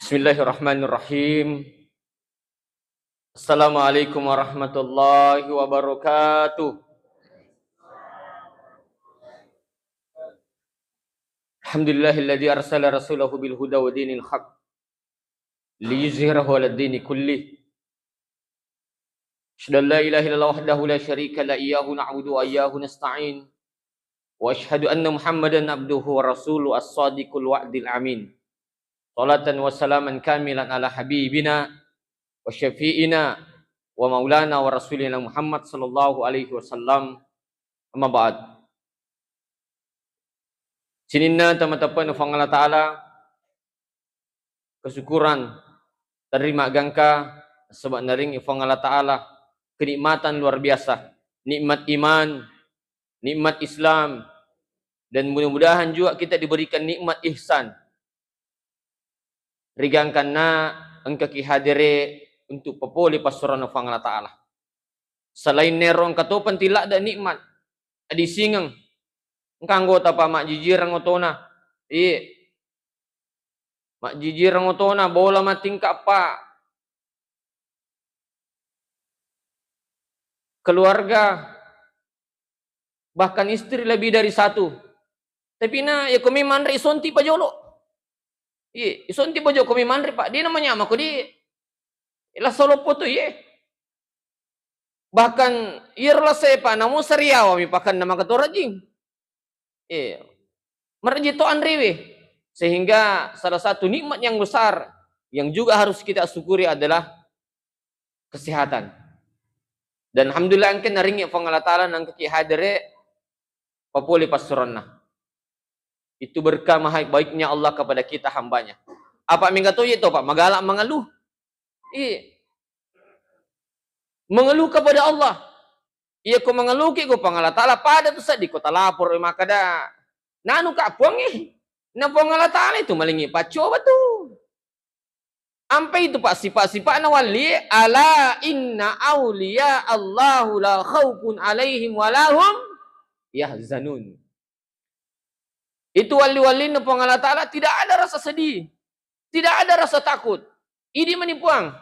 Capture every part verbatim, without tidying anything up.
Bismillahirrahmanirrahim. Assalamualaikum warahmatullahi wabarakatuh. Alhamdulillahilladzi arsala rasulahu bil huda wa dinil haq liyuzhirahu ala dini kullih. Asyhadu an la ilaha illallah wahdahu la syarika la, iyyahu na'budu wa iyyahu nasta'in. Wa asyhadu anna Muhammadan abduhu wa rasuluh as-sadiqul wa'dil amin. Salatan wa salaman kamilan ala habibina wa syafi'ina wa maulana wa rasulina Muhammad sallallahu alaihi wasallam. Amma ba'd. Sininna tamateppa'na Puang Allah Ta'ala, kesyukuran, terima gangka, sebab naring Puang Allah Ta'ala kenikmatan luar biasa, nikmat iman, nikmat Islam, dan mudah-mudahan juga kita diberikan nikmat ihsan. Rigangkanna engkaki hadere untuk papole passuranna Puang Allah Ta'ala. Selain nero engka to penting ladde nikmat adisingeng. Engka anggota pa majjijireng otona. Iye. Majjijireng otona, bola matingka pa. Keluarga, bahkan istri lebih dari satu. Tapi na, ya ko mi manre isonti pajolo. Iye, isonti pajolo ko mi manre, Pak. Dia namanya mako di lasa loppo tu, iye. Bahkan iyaro lasa e, Pak, namo sariawa mi pakanna maka to rajing. Iya. Marejji to anrewe. Sehingga salah satu nikmat yang besar yang juga harus kita syukuri adalah kesehatan. Dan alhamdulillah engka naringi Puang Allah Ta'ala nangkaki hadere papole passuranna. Itu berkah maha baiknya Allah kepada kita hambanya. Apa mingga to ye to, Pak, magala mangeluh. Iya. Mengeluh kepada Allah. Iya ko mangeluhki ko Puang Allah Ta'ala, pada tu seddi ko talapor makkeda, nanu ka Puang e. Na Puang Allah Ta'ala itu malingi paccoba tu. Ampe itu, Pak, sifat-sifatna wali, ala inna auliya Allahu la khaufun alaihim wa lahum yahzanun. Itu wali-walinna Puang Allah Ta'ala tidak ada rasa sedih, tidak ada rasa takut. Idi mani Puang,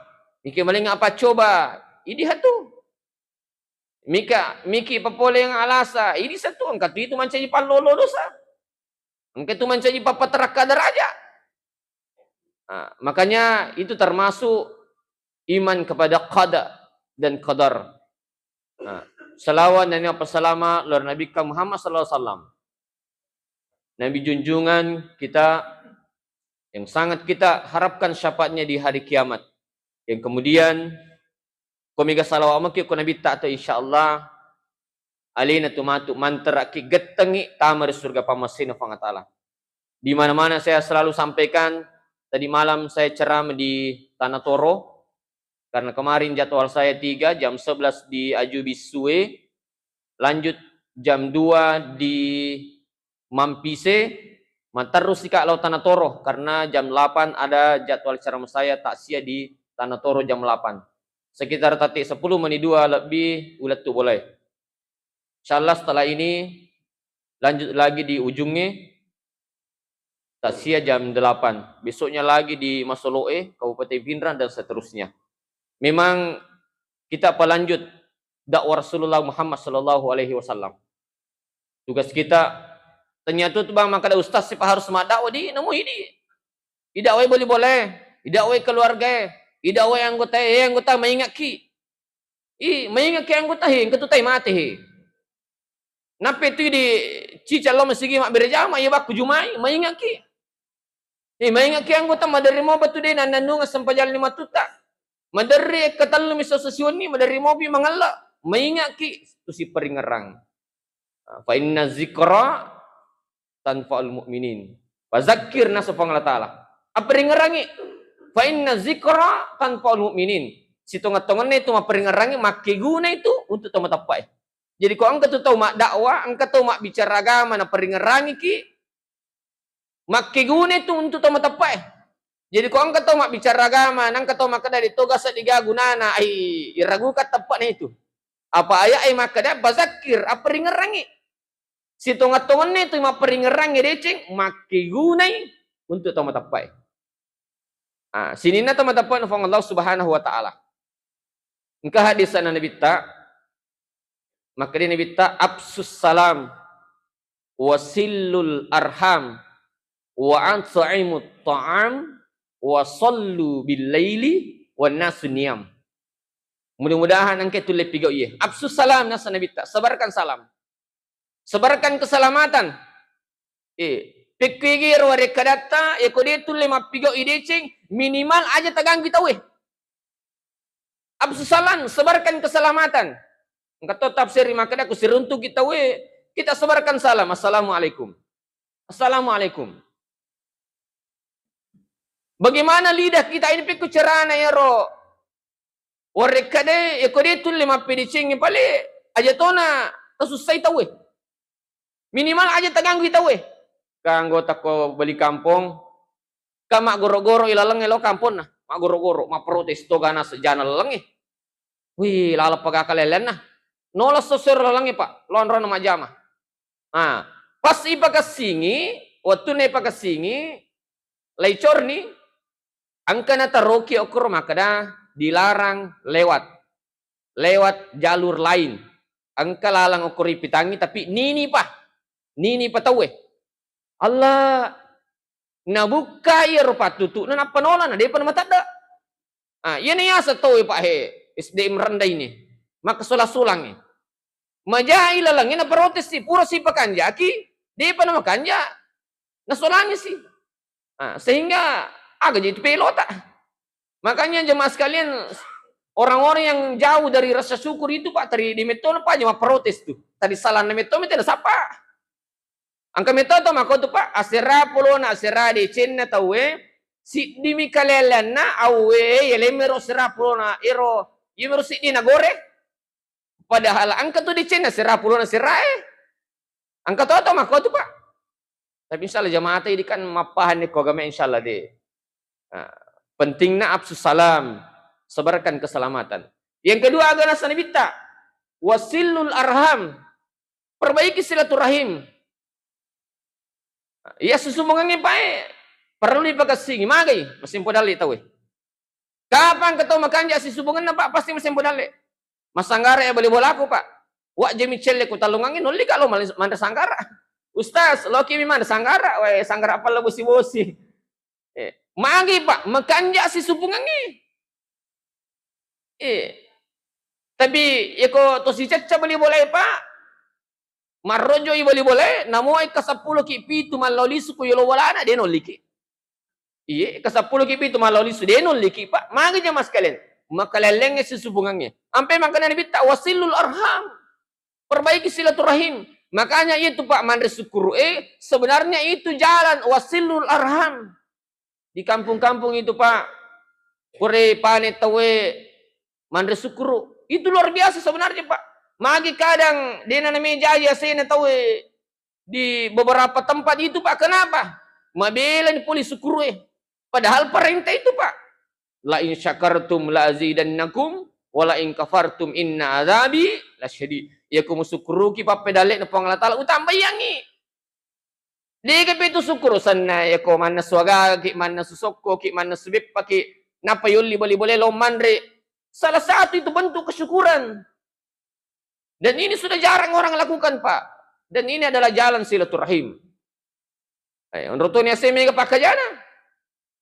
miki malinga paccoba, idi hatu. Mika, miki papoleng alasa, idi satu, engka tu itu mancaji pallolo dosa. Engka tu mancaji pappaterakka daraja. Nah, makanya itu termasuk iman kepada qada dan qadar. Nah, salawat dan apa salama lor Nabi Muhammad sallallahu alaihi wasallam. Nabi junjungan kita yang sangat kita harapkan syafaatnya di hari kiamat. Yang kemudian ko mega salawat maki ko Nabi ta to, insyaallah alena tu matu manterakki gettengi tama ri surga pammasena Puang Allah Ta'ala. Di mana-mana saya selalu sampaikan, tadi malam saya ceramah di Tanah Toro, karena kemarin jadwal saya tiga, jam sebelas di Aju Bissue, lanjut jam dua di Mampise, matterrusi ka lao Tanah Toro, karena jam delapan ada jadwal ceramah saya takziah di Tanah Toro jam delapan. Sekitar tatti sepuluh menit dua lebih ulettu bolae. Insyaallah setelah ini lanjut lagi di Ujungnge, takziah jam delapan. Besoknya lagi di Masoloe, Kabupaten Pinrang, dan seterusnya. Memang kita pelanjut dakwah Rasulullah Muhammad sallallahu alaihi wasallam. Tugas kita, ternyata tu bang makkeda ustaz sipa harus maddakwah di, namu idi. Idakwai boli-bolae, idakwai keluargae, idakwai anggotae, eh anggota, maingakki. I, maingakki anggota he, engka tu tai mate he. Nappe tu di cicang lao masigi mabbere jama, iya bakku jumai, maingakki. Eh, maingakki anggota, maderri mopa tu de nannannungeng sempajang lima tutta. Maderri ekkatellumi sessi wenni, maderri mopi mangella. Maingakki tu siparingerang. Fa inna zikra tanfa'ul mu'minin. Fazakir, nasu Puang Allah Ta'ala. Apparingerangi. Fa inna zikra tanfa'ul mu'minin. Sitonga-tonganna itu mapparingerangi, makkeguna itu untuk tau mateppae. Jadi ko engka tu tau maddakwah, engka tau mabbicara agama naparingerangiki, makkeguna itu untuk tau mateppae. Jadi ko engka tau mabbicara agama, nengka tau makkeda de to gasa diga gunana, ai, iragukan teppe'na itu. Apa ayat e makkeda, fazakir, apparingerangi. Sitonga-tonganna itu mapparingerangi deceng, makkegunai untuk tau mateppae. Ah, sininna tau mateppe'na Puang Allah Subhanahu wa Ta'ala. Engka hadisna Nabitta, makkeda Nabitta, "Afsus salam, wa silul arham, wa at'imut ta'am, wa sallu bil laili wan nasu niyam." Mudah-mudahan engka tulle pigau iye. Afsus salam, nasa Nabitta, sebarkan salam. Sebarkan keselamatan. Eh, pekkuigi ro warekkadatta, yako de tulle mappigau i deceng, minimal aja taganggui tauwe. Afsus salam, sebarkan keselamatan. Engka to tafsir makkeda, ku siruntuki tauwe, kita sebarkan salam. Assalamualaikum. Assalamualaikum. Bagaimana lidah kita ini, pekko carana iyaro warekkade, yako de tulle mappedecengi pale, aja tona tasussai tauwe. Minimal aja taganggui tauwe. Ka anggota ko beli kampong, ka maggoro-goro i lalengnge lo kamponna, maggoro-goro, mapprotes to gana sejana lalengnge. Wih, laleng pagaka lellenna. Nola sosero lalengnge, Pak, lonrona majjama. Ah, pas ipakessingi, wettunna ipakessingi, laicorni, engka nataroki okkoro makkeda dilarang lewat, lewat jalur lain. Engka laleng okkoro ipitangi, tapi nini pa, nini pa tauwe. Allah, nabukka iyaro pattutu'na, nappa nola, na depa namatedde. Ah, iyana yaseng tauwe, Pak, he, S D M rendah ini. Makkasola-solangngi. Majai lalengnge naprotes si, pura sipakanjaki, depa namakanja, nasolangi si. Ah, sehingga aga jadi pelota. Makanya jemaah sekalian, orang-orang yang jauh dari rasa syukur itu, Pak, tadi di metto na, Pak, aja maprotes tu. Tadi salah na metto, metto na sapa. Engka metto to makko tu, Pak, asera pulona asera decenna tauwe, siddimi kalellanna auwe, yelemmero asera pulona ero, yemero siddi nagore. Padahal engka tu decenna asera pulona aserae. Engka to to makko tu, Pak. Tapi insyaallah jamaah tadi kan mappahanni ko agama, insyaallah de. Nah, pentingna afsus salam, sebarkan keselamatan. Yang kedua, aga nasa Nabitta, wasilul arham, perbaiki silaturahim. Iya, sisumbungengnge pae perlu dipakessingi, magai masempo dalle tauwe. Kapang ketau makanja sisumbungenna, Pak, pasti masempo dalle. Massanggara ya bali bolaku, Pak. Wajjemi celle ku tallungangnge, nolli ka lo mal-, manre sanggara. Ustaz, loki mi manre sanggara, wae sanggara palla bosi-bosi. Eh, magi, Pak, makanja sisumbungengnge. Eh, tapi yako to sicacca bali bolae, Pak, marrojoi bali bolae, namoe kasappulo ki pitu mallau lisu ku yolo bolana, de nolliki. Iye, kasappulo ki pitu mallau lisu, de nolliki, Pak. Magi jamaah sekalian, makalellengnge sisumbungengnge. Ampe makana Nabitta, wasilul arham. Perbaiki silaturahim. Makanya itu, Pak, manre sukkuru, eh, sebenarnya itu jalan wasilul arham. Di kampung-kampung itu, Pak, pura pane tauwe manre sukkuru. Itu luar biasa sebenarnya, Pak. Magi kadang dena namejai asena tauwe di beberapa tempat itu, Pak. Kenapa? Mabelani pole sukkuru, eh. Padahal perintah itu, Pak. "La in syakartum la azidannakum, wa la in kafartum inna adzabi lasyadid." Iya ku musukkuruki pappedalle na Puang Allah Taala, utambaiyangngi. Degapi tu sukkuru senna, yako mannasu agagaki, mannasu sokkoki, mannasu beppaki, nappa yolli bali bolae lo manre. Salah satu itu bentuk kesyukuran. Dan ini sudah jarang orang lakukan, Pak. Dan ini adalah jalan silaturahim. Eh, onrong toni aseng mega pakkajana.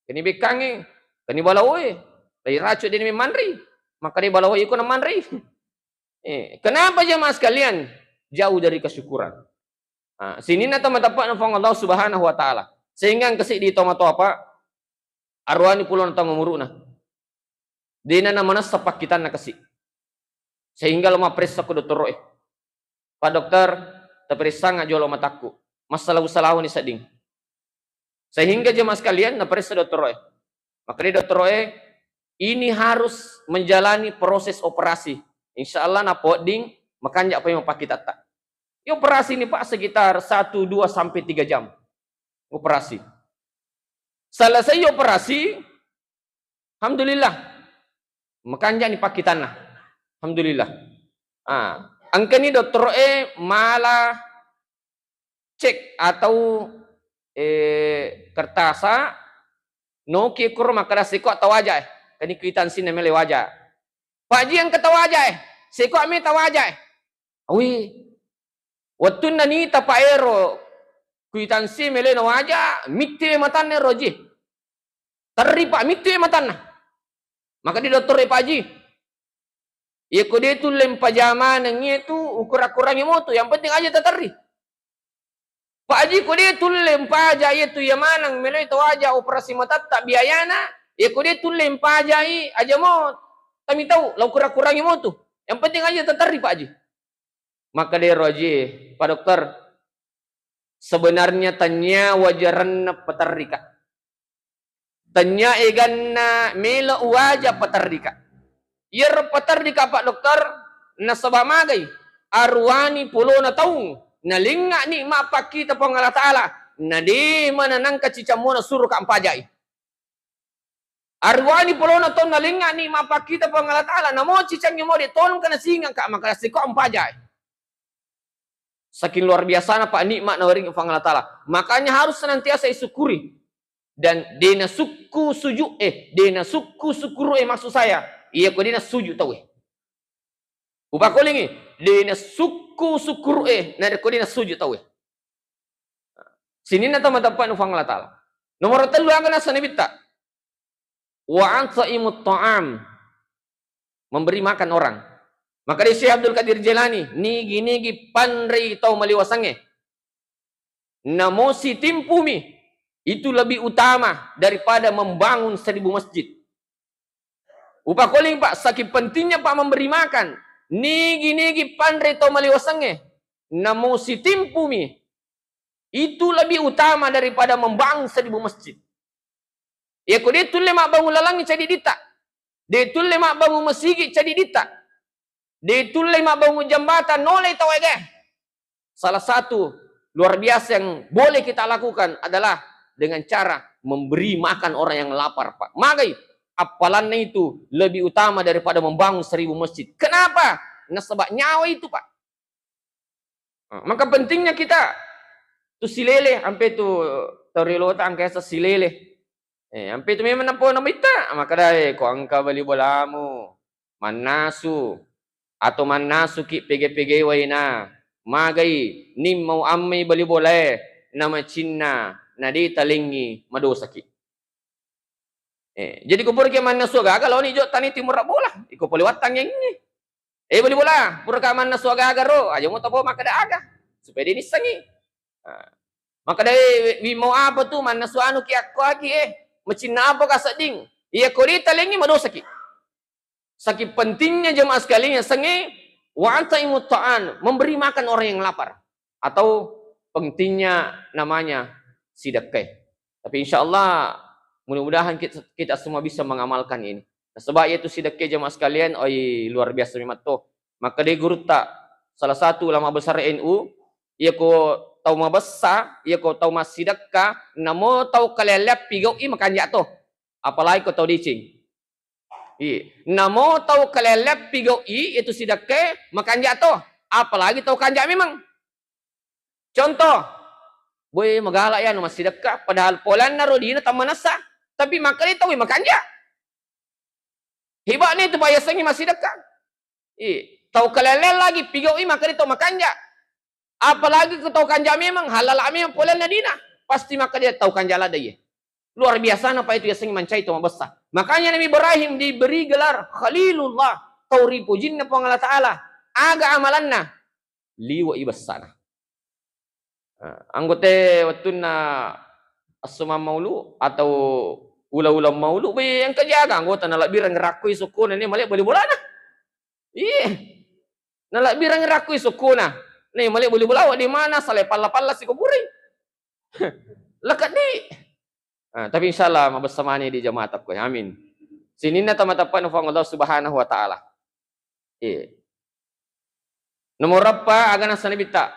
Keni bekkangngi, keni balawoe. Lai racu deni manri. Maka dei balawoe iko na manri. Eh, kenapa jemaah sekalian? Jauh dari kesyukuran. Ah, sininna tau mateppe'na Puang Allah Subhanahu wa Ta'ala. Sehingga engka seddi tomatoa, Pak, aruani pulona taung umuru'na. Dena namanessa pakkitanna kasi. Sehingga lo mapparessa ko dottoro'e. "Pak Dokter, taparessanga jolo matakku. Massalawu-salawuni sedding." Sehingga jemaah sekalian, naparessa dottoro'e. Makkedai dottoro'e, "Ini harus menjalani proses operasi. Insya Allah napodding, makanja' pa mapakkitatta." Iya operasi ini, Pak, sekitar satu, dua, sampai tiga jam. Operasi. Selesai operasi, alhamdulillah. Makanja'ni pakkitanna. Alhamdulillah. Ah, engkani dottoro'e mala cek atau, eh, kertasa, Noki kuro makkeda seko tawaja e. Kani kuitansinna mele waja. Pak Ji engka tawaja e. Seko me tawaja e. Awi. Wettunna nita Pak ero kuitansi mele nawaja, mitti matanna ero Ji. Terri Pak, mitti matanna. Maka di dokter e Pak Ji. Iya ko de tulle mpaja maneng iyatu ukura-kurangi motu, yang penting aja taterri. Pak Haji, ko de tulle mpaja iyatu iya maneng meloi tawaja operasi matatta biayana, iya ko de tulle mpajai aja mo tamitau, la ukura-kurangi motu. Yang penting aja taterri Pak Haji. Maka dero Haji, Pak Dokter, sebenarnya tania wajaranna paterrika. Tania eganna melo uwaja paterrika. Iyaro paterrika Pak Dokter, nasaba magai aruwani polona taung, nalengnga nikmat pakkita Puang Allah Taala, na de mananangka cicammona suruka mpajai. Aruwani polona taung nalengnga nikmat pakkita Puang Allah Taala, namo cicangnge mo de tongka nasingangka, maka siko mpajai. Saking luar biasana Pak nikmat nawerengngi Puang Allah Taala. Makanya harus senantiasa isyukuri. Dan dena sukku suju eh, dena sukku sukuru eh maksud saya. Iya ko dena suju tau eh. Upakolingi, dena sukku sukuru eh, narekko dena suju tau eh. Sininna tau mateppa nu Puang Allah Taala. Nomor tellu aga nasa Nabitta. Wa at'imut ta'am, memberi makan orang. Maka dari Syekh Abdul Qadir Jailani, nigi-nigi panrei tau maliwasangnge, namo sitimpumi, itu lebih utama daripada membangun seribu masjid. Upakoling Pak, saking pentingnya Pak memberi makan, nigi-nigi panrei tau maliwasangnge, namo sitimpumi, itu lebih utama daripada membangun seribu masjid. Iya ko de tulle mabbangung lalangngi cadiditta, de tulle mabbangung masigi cadiditta, de tulle mabbangung jambatan nolai tau ega. Salah satu luar biasa yang boleh kita lakukan adalah dengan cara memberi makan orang yang lapar, Pak. Magai? Appalanna itu lebih utama daripada membangun seribu masjid. Kenapa? Nasaba nyawa itu, Pak. Ah, maka pentingnya kita tu silele, ampe tu tau riolota angka yaseng silele. Eh, ampe tu memang napau namitta, makkedai ko engka bali bolamu, mannasu, atau mannasuki pege-pege waina, magai nimmau ammei bali bolae, namacinna, nade talengngi madosaki. Eh, jadi ko puraki mannasu agaga laoni jo tani timura bola, iko pole wattangengngi. Eh, bali bola, puraka mannasu agaga ro, aja mo tapo makkeda aga, supaya de nissengi. Ah. Makkeda, eh, wi-, wi mau apa tu mannasu anu ki akko aki eh, macinna apa ka sedding. Iya ko de talengngi madosaki. Saking pentingnya jemaah sekalian, sengnge wa at'imut ta'am, memberi makan orang yang lapar. Atau pentingnya namanya sidekkai. Tapi insya Allah, mudah-mudahan kita, kita semua bisa mengamalkan ini. Nasaba yaitu sidekkai jemaah sekalian, oi luar biasa memang to. Maka de gurutta, salah satu ulama besar N U, iya ko tau mabessa, iya ko tau massidekka, namo tau kalelleang pigau'i makanja to. Apalagi ko tau deceng. Iya. Namo tau kalelleang pigau'i itu sidekka makanja to, apalagi tau kanja memang. Contoh, boy magala ya nu massidekka, padahal polanna ro dina tammanessa, tapi makkeda tau makanja. Hebatna itu bayasengi massidekka. Iya. Tau kalelleang lagi pigau'i makkeda tau makanja. Apalagi ko tau kanja memang, halala memang polanna dina, pasti makkeda tau kanja ladde iye. Luar biasana Pak itu yasengnge mancai to mabessa. Makanya Nabi Ibrahim diberi gelar Khalilullah, tau ripojinna Puang Allah Taala. Aga amalanna? Liwe'i bessana. Nah, anggote wettunna assomang maulu atau ula-ula maulu, be engka jaga anggota nalabbireng rakkoi sokkona ne male bali bolana. Iye. Nalabbireng rakkoi sokkona ne male bali bolawa di mana salai palla-palla siko purei. Lekeddi. Ah, tapi insya Allah mabessa mani di jamaah takko. Amin. Sininna tama tappana Puang Allah Subhanahu wa Ta'ala. Iya. Nomor eppa aga nasa Nabitta?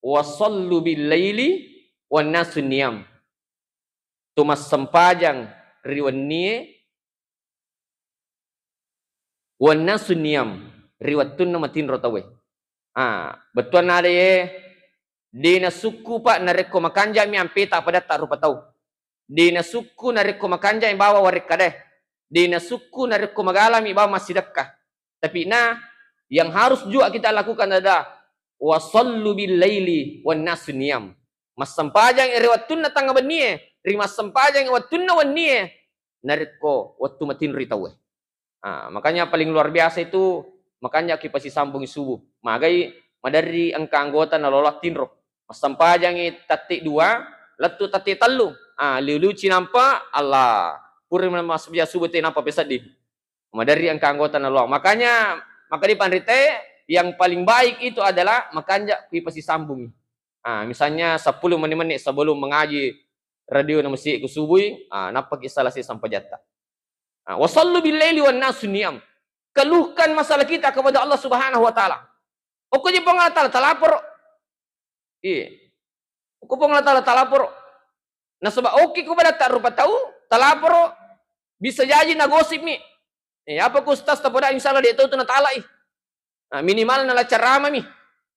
Wa sallu bil laili wan nasu niyam. Tu massempajang ri wennie, wan nasu niyam, ri wettunna matinro tauwe. Ah, bettuanna ada ye, de nasukku Pak narekko makanjami ampeta padatta rupa tau. De' nasukku narekko makanja'mi bawang warekkadae. De' nasukku narekko magalami bawang massidekka. Tapi na, yang harus juga kita lakukan adalah, "Wa shallu bil laili wan nasu niyam." Massempajang ri wettunna tengnga bennie, ri massempajang wettunna wennie, narekko wettu matinroi tauwe. Ah, makanya paling luar biasa itu, makanja' ki pasisambungi subuh. Magai maderri engka anggota nalola tinro. Massempajangi tette' dua, lettu tette' tellu. Ah, liu-liu cinampa, Allah. Pura massempajang subuh te nampa pesedding. Maderri engka anggota nalola. Makanya, maka di panrite, yang paling baik itu adalah makanja' ki pasisambungi. Ah, misalnya sepuluh menit-menit sebelum mengaji radio na masigi ku subui, ah, nappaki selesai sempajatta. Ah, "Wa shallu bil laili wan nasu niyam." Keluhkan masalah kita kepada Allah Subhanahu wa Ta'ala. Okko je Puang Allah Ta'ala, talaporo. Iya. Okko Puang Allah Ta'ala, talaporo. Nasaba okki ko badatta rupa tau, talaporo, bisa jaji nagosipmi. Eh, apa ku ustaz tapoda, insya Allah de' to tu natalai. Ah, minimal nala ceramami.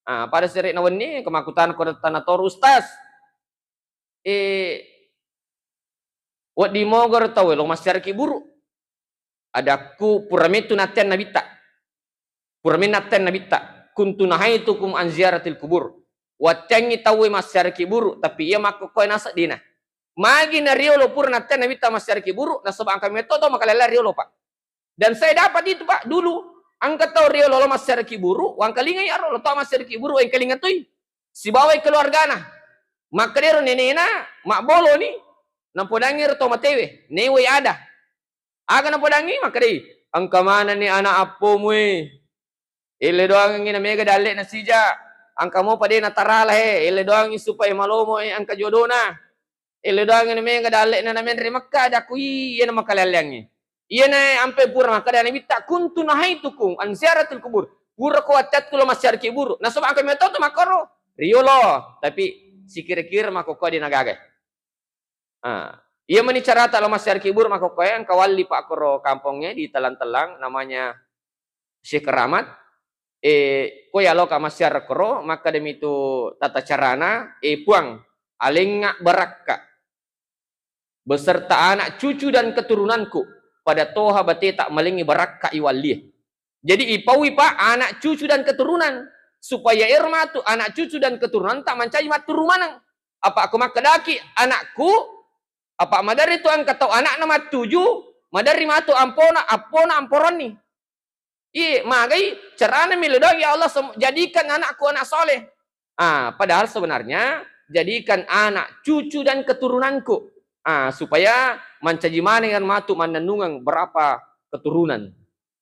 Ah, pada sere'na wenni, ko makkutana ko tana toru ustaz. Eh, wedding mogoro tauwe lo massiaraki buru. Adakku pura mettu natteang nabitta. Pura mettu natteang nabitta. "Kuntu nahaitukum an ziyaratil kubur." Watteangngi tauwe massiaraki buru, tapi iya makkokkoe naseng dena. Magi na riolo pura natteang nabitta massiaraki buru, nasaba engka metto tau makalella riolo, Pak. Dan saya dapat itu, Pak, dulu. Engka tau riolo lo massiaraki buru, wangkalingai aro lo tau massiaraki buru, wangkalinga toi. Sibawai keluargana. Makkedero nenena, mabboloni, napodangngi ro tau matewe, newai ada. Aga napodangngi? Makkedai, "Engka manenni ana' appomu e. Ele doangengngi na mega dalle'na sija. Engka mopa de' natarala he. Ele doangengngi supaya malomo e engka jodona. Ele doangengngi na mega dalle'na na menre Mekka." Adakku, "Iyana makalelleangngi. Iyana ampe pura makkeda nabitta, kuntu nahaitukum an ziyaratil kubur. Pura ko watteatku lo massiaraki buru." Nasaba engka meto tu makkoro. Riolo, tapi sikira-kira makkokkoe de' nagaga. Ah, iya meni carata lo massiaraki buru makkokkoe, engka walli pakkoro kampongnge di Telang-Telang, namanya Syekh Keramat. Eh, ko yaloka massiara koro, makkadami tu tata carana, eh, Puang, alengnga barakka beserta anak cucu dan keturunanku, pada toha bateta malengngi barakka iwallie. Jadi ipaui, Pak, anak cucu dan keturunan, supaya ero matu anak cucu dan keturunanta mancaji matturu maneng. Apa ko makkedaki anakku, apa maderri tu engka tau anakna mattuju, maderri matu ampona, appona amporonni. Iye, magai carana millau doang, "Ya Allah, sem-, jadikan anakku anak soleh." Ah, padahal sebenarnya jadikan anak, cucu, dan keturunanku. Ah, supaya mancaji maneng matu mannennungeng berapa keturunan.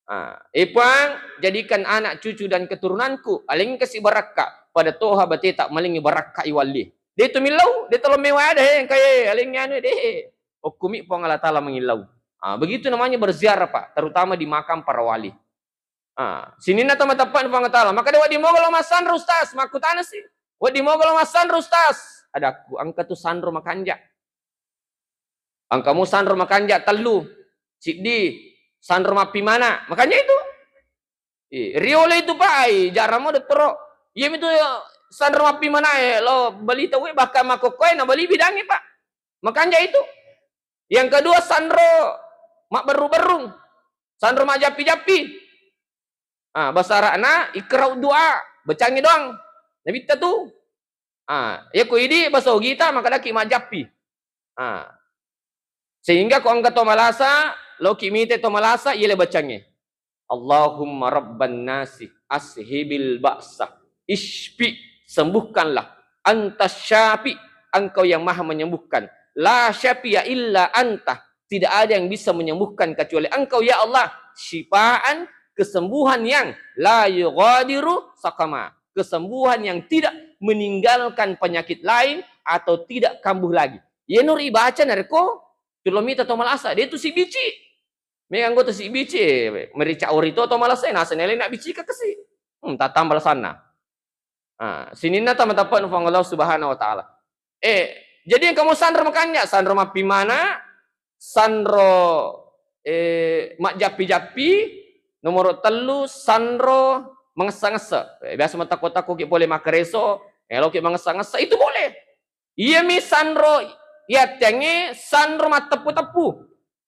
Ah, eh, Puang, jadikan anak, cucu, dan keturunanku alengkasi barakka, pada toha bateta malengngi barakka iwalli. De' tu millau, de' tolo mewa ada, he, engka, eh, alengngi anu, de'. Okkumi Puang Allah Ta'ala mangillau. Ah, begitu namanya berziarah, Pak, terutama di makam para wali. Ah, sininna tau mateppa'na Puang Allah Ta'ala. Makkeda, "Wedding moga lo massanro, Ustaz?" Makkutanasi. "Wedding moga lo massanro, Ustaz?" Adakku, "Engka tu sanro makanja'. Engka mo sanro makanja' tellu. Siddi, sanro mappimana." Makanja' itu. Eh, riolo itu, Pak, ai, jarang mo dottoro. Iya mitu sanro mappimana e, lo beli tauwe, bahkan makkokkoe na beli bidangnge, Pak. Makanja' itu. Yang kedua, sanro mabberru-berrung, sanro majappi-jappi. Ah, bahasa Arabna iqra'u du'a, bacangngi doang. Nabitta tu. Ah, iya ko idi bahasa Ogita makkedaki majappi. Ah. Sehingga ko engka to malasa, loki mite to malasa, iya le bacangnge. Allahumma rabban nasi, ashibil ba'sa, isfi, sembuhkanlah. Anta syafi, engkau yang maha menyembuhkan. La syafiya illa anta, tidak ada yang bisa menyembuhkan kecuali engkau, ya Allah. Syifaan, kesembuhan yang la yughadiru saqama, kesembuhan yang tidak meninggalkan penyakit lain atau tidak kambuh lagi. Iyanaro ibaca narekko tullo mita to malasa, de' tu sibici. Mega anggota sibici, eh, merica ori to, to malasa, naseng nele na bicika kasi. Hmm, tatamba lasanna. Ah, sininna tau mateppa'na Puang Allah Subhanahu wa Ta'ala. Eh, jadi engka mo sanro makanja', sanro mappimana, sanro, eh, majjappi-jappi, nomoro tellu, sanro mangessa-ngessa. Eh, biasa matakko-takkoki pole makkareso, eh, loki mangessa-ngessa, itu boleh. Iyami sanro Yattengnge sanro matteppu-teppu.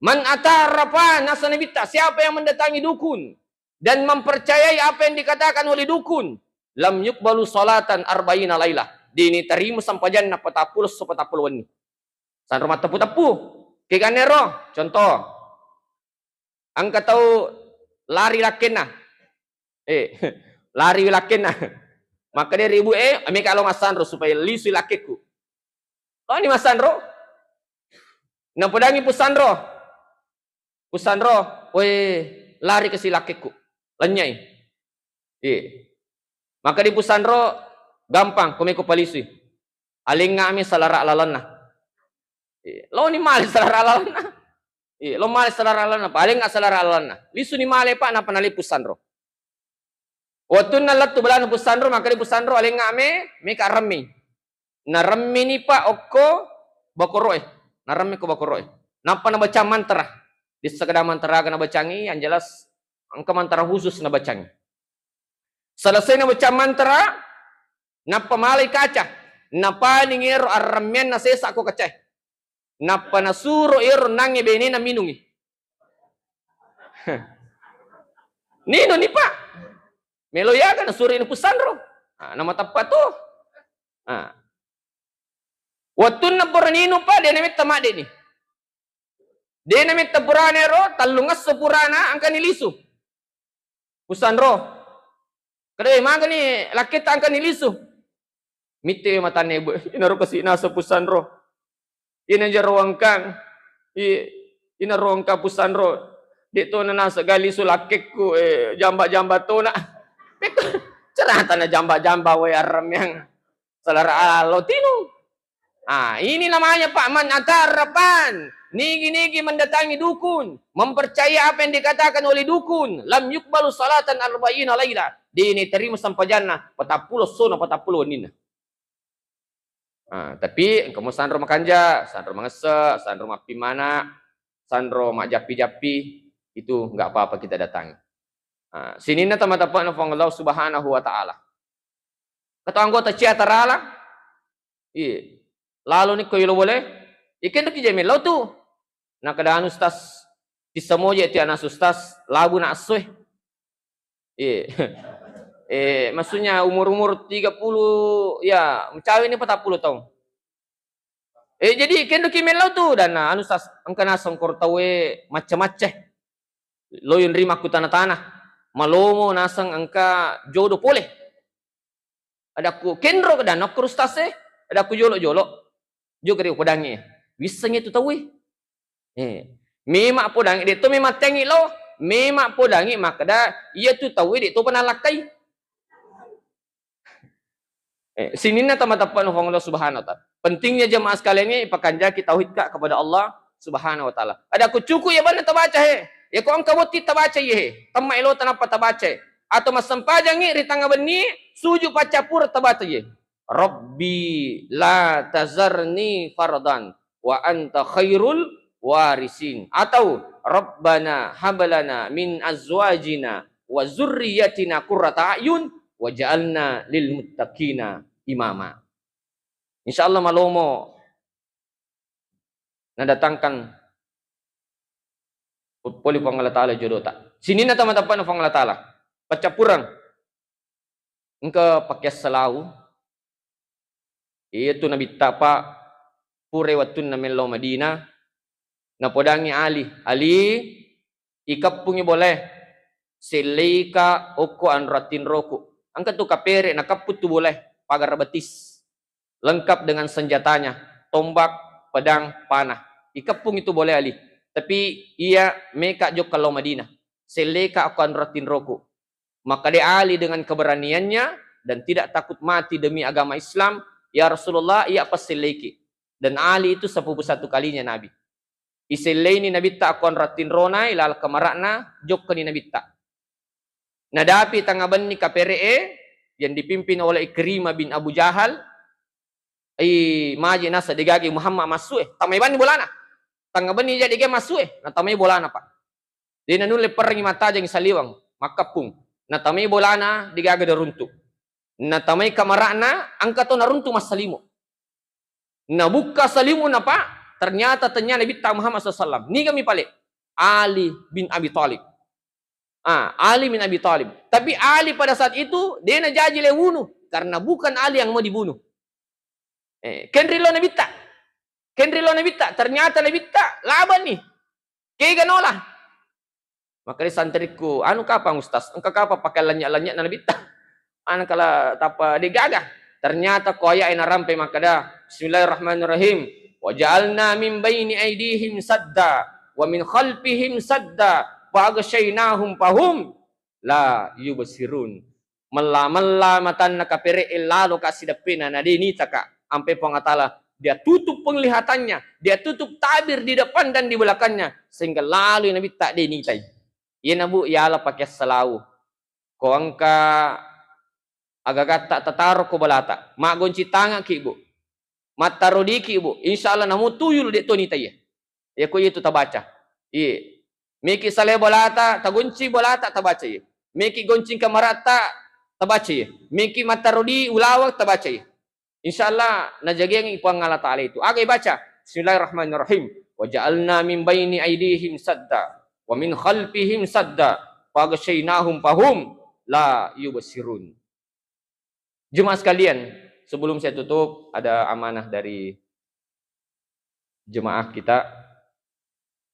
Man ata arrafan, naseng Nabitta, siapa yang mendatangi dukun dan mempercayai apa yang dikatakan oleh dukun, lam yuqbalu salatan arba'ina lailah. Dini tarima sempajanna patappulo esso patappulo wenni. Sanro matteppu-teppu. Keganero, contoh. Engka tau lari lakkenna. Eh, lari lakkenna. Makkeda ri ibu e, "Meka lo massanro supaya lisui lakkekku." Loni massanro. Napodangi pussanro. Pussanro, "Woi, lari kasi lakkekku. Lennyai." Iya. Makkeda pussanro, "Gampang, komeko palisui. Alengngami salara lalenna." Iya. Loni male salara lalenna. Iya, lo male salara lalenna, paling nggak salara lalenna. Lisuni male, Pak, napa nale pussanro. Wettunna lettu belana pussanro, makkeda pussanro, "Alengngame, meka remmi." Naremmini, Pak, okko bakoro'e. Naremmi ko bakoro'e. Nappa nabaca mantra. Di sekeda mantra aga nabacangi, yang jelas engka mantra khusus nabacangi. Selesai nabaca mantra, nappa malai kaca. Napaling ero arremmianna sesa ko kacae. Nappa nasuro ero nangnge benena minungi. Ninunni, Pak. Melo yaga nasuro inu pussanro. Ah, namatappa to. Ah. Wettunna pura ninung, Pak, de nametta maddeni. De nametta purana ero, tellungesso purana engkani lisu. Pussanro. Kada, "Eh, magani lakketta engkani lisu?" Mitti matanna ibu, "Inaro kasi naseng pussanro. Ina jaro engkang. I, inaro engkang pussanro. De to na naseng ga lisu lakkekku, eh, jamba-jamba tona." Pekko cerita na jamba-jamba, woi arremmiang. Salara allo tinung. Ah, ini namanya, Pak, man ata arrafan. Nigi-nigi mendatangi dukun, mempercayai apa yang dikatakan oleh dukun, lam yuqbalu salatan arba'ina laila. De naterima sempajanna patappulo essona, patappulo wenninna. Ah, tapi engka mo sanro makanja, sanro mangesse, sanro mappimmana, sanro majjappi-jappi, itu nggak apa-apa kita datangi. Ah, sininna tama-tama Puang Allah Subhanahu wa Ta'ala. Atau anggota C A Tarala, iya, lalo ni ko ilo boleh, ikendoki je mellau tu. Nakeda anu, "Ustaz, tissa moje ti anas Ustaz, labu na assoe." Iya. Eh, maksudnya umur-umur tiga puluh, ya, mencawe ni empat puluh tahun. Eh, jadi kendoki mellau tu, dan, nah, anu, Sas, engka naseng koro tauwe macca-macca. Loyong ri makkutana-tana. Malomo naseng engka jodo pole. Adakku, "Kenro," dan okko Ustaz e. Adakku, "Jolo-jolo." Jokeri upodangi. Wissengngi tu tauwe. Eh, mema podangi, de to mema tengi lo. Mema podangi makkeda, iya tu tauwe de to pernah lakkai. Eh, sininna tama-tama Puang Allah Subhanahu wa Ta'ala. Pentingnya jemaah sekalian ini, ipakanjaki tauhid ka kepada Allah Subhanahu wa Ta'ala. Ada ku cukup ya bana tabaca he. Ya ko engka botti tabaca ye he. Temma elo tanapa tabaca he. Atau massempajangi ri tangnga benni, suju paccappura tabaca ye. Rabbi la tazarni fardan wa anta khairul warisin. Atau Rabbana hablana min azwajina wa zurriyatina qurrata a'yun waj'alna lil muttaqina imama. Insyaallah malomo nadatangkan pole Puang Allah Ta'ala jodota. Sininna tama-tama Puang Allah Ta'ala. Paccappureng. Engka pakeassalau. Iyatu Nabitta pa pura wettunna mellau Madinah, napodangi Ali, "Ali, ikeppungi bolae, selleika okko anrattinroku." Engka tu kapere nakeppu tu bolae, pagara betis, lengkap dengan senjatanya, tombak, pedang, panah. Ikeppungi tu bolae Ali. Tapi iya meka jokka lao Madinah. "Selleika okko anrattinroku." Makkeda Ali dengan keberaniannya dan tidak takut mati demi agama Islam, "Ya Rasulullah, iya passelleiki." Dan Ali itu sepupu satu kalinya Nabi. Iselleini Nabitta okko anrattinrona, ilaleng kamara'na, jokkani Nabitta. Nadapi tangnga benni kapere'e yang dipimpin oleh Ikrimah bin Abu Jahal, i maji naseng degaga Muhammad massu'e, tamai banni bolana. Tangnga benni jadi degaga massu'e, natamai bolana, Pak. De nanulle perrengngi mattajengngi saliweng, makkeppung. Natamai bolana degaga daruntu. Natamai kamara'na, engka to naruntu massalimo. Nabukka salimu napa, ternyata tennia Nabitta Muhammad sallallahu alaihi wasallam. Niga mi pale? Ali bin Abi Thalib. Ah, Ali bin Abi Thalib. Tapi Ali pada saat itu, de' najaji le wunu. Karena bukan Ali yang mau dibunuh. Eh, kenri lo Nabitta. Kenri lo Nabitta. Ternyata Nabitta laban ni. Kega nola. Makkeda santrikku, "Anu kapang Ustaz? Engka kapang pakai lanynya-lanynya na Nabitta?" Ana kala tapa de' gaga. Ternyata ko ayat e narampe makkeda, "Bismillahirrahmanirrahim. Wa ja'alna min baini aidihim sadda, wa min khalfihim sadda, fa aghsyainahum fahum la yubsirun." Mella-mella matanna kapere' e lalo ka sideppena, na de' nita ka. Ampe Puang Allah Ta'ala, dia tutup penglihatannya, dia tutup tabir di depan dan di belakangnya, sehingga lalo Nabitta de' nitai. Iyena, Bu, yala pakeang salawu. Ko engka agagatta tataro ko bolata, maggonci tangaki, Bu. Mattaro diki, Bu. Insya Allah namo tuyul de' to nita iye. Iya ko iya tu tabaca. Iye. Meki salai bolata, tagonci bolata tabaca iye. Meki goncing kamaratta tabaca iye. Meki mattaro di ulaweng tabaca iye. Insya Allah najagengi Puang Allah Ta'ala itu. Aga ibaca? Bismillahirrahmanirrahim. Wa ja'alna min baini aidihim sadda, wa min khalfihim sadda, fa aghsyainahum fahum la yubsirun. Jemaah sekalian, sebelum saya tutup, ada amanah dari jemaah kita,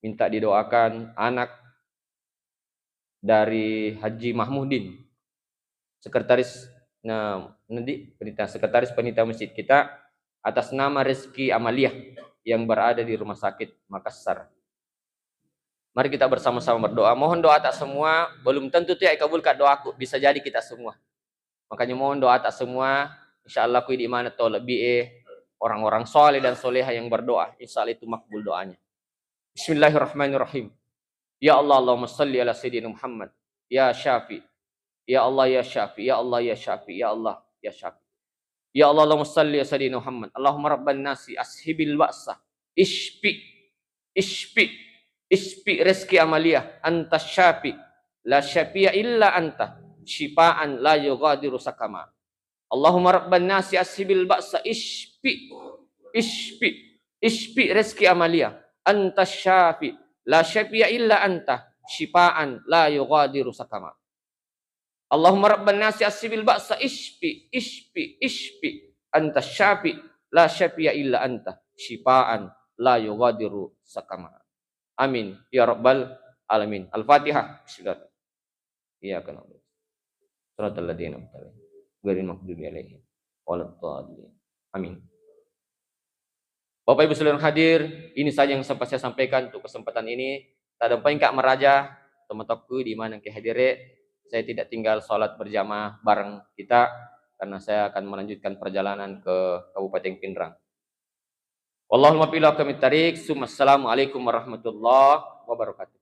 minta didoakan anak dari Haji Mahmudin, sekretaris, nah, nanti panitia, sekretaris panitia masjid kita, atas nama Rizky Amalia yang berada di Rumah Sakit Makassar. Mari kita bersama-sama berdoa. Mohon doa tak semua, belum tentu tu ya kabulkan doaku, bisa jadi kita semua. Makanya mohon doa tak semua, insya Allah ku idi mana to lebih eh orang-orang soleh dan soleha yang berdoa, insya Allah itu makbul doanya. Bismillahirrahmanirrahim. Ya Allah, Allahumma salli ala Sayyidina Muhammad. Ya Syafi. Ya Allah, ya Syafi. Ya Allah, ya Syafi. Ya Allah, ya Syafi. Ya Allah, Allahumma salli ala Sayyidina Muhammad. Allahumma rabban nasi ashibil ba'sa. Ishfi. Ishfi. Ishfi Rizky Amalia. Anta syafi. La syafiya illa anta. Syifaan la yughadiru sakama. Allahumma rabban nasi ashibil ba'sa ishfi, ishfi, ishfi Rizky Amalia, anta syafi, la syafiya illa anta, syifaan la yughadiru sakama. Allahumma rabban nasi ashibil ba'sa ishfi, ishfi, ishfi, anta syafi, la syafiya illa anta, syifaan la yughadiru sakama. Amin ya rabbal alamin. Al-Fatihah. Bismillah. Iyyaka na'budu. Shiratal ladzina an'amta 'alaihim, ghairil maghdubi 'alaihim waladdallin. Amin. Bapak Ibu sekalian hadir, ini saja yang sempat saya sampaikan untuk kesempatan ini. Tadampengka maraja, teman-temanku di mana ke hadire. Saya tidak tinggal salat berjamaah bareng kita karena saya akan melanjutkan perjalanan ke Kabupaten Pinrang. Wallahul muwaffiq ila aqwamit thariq. Summa assalamualaikum warahmatullahi wabarakatuh.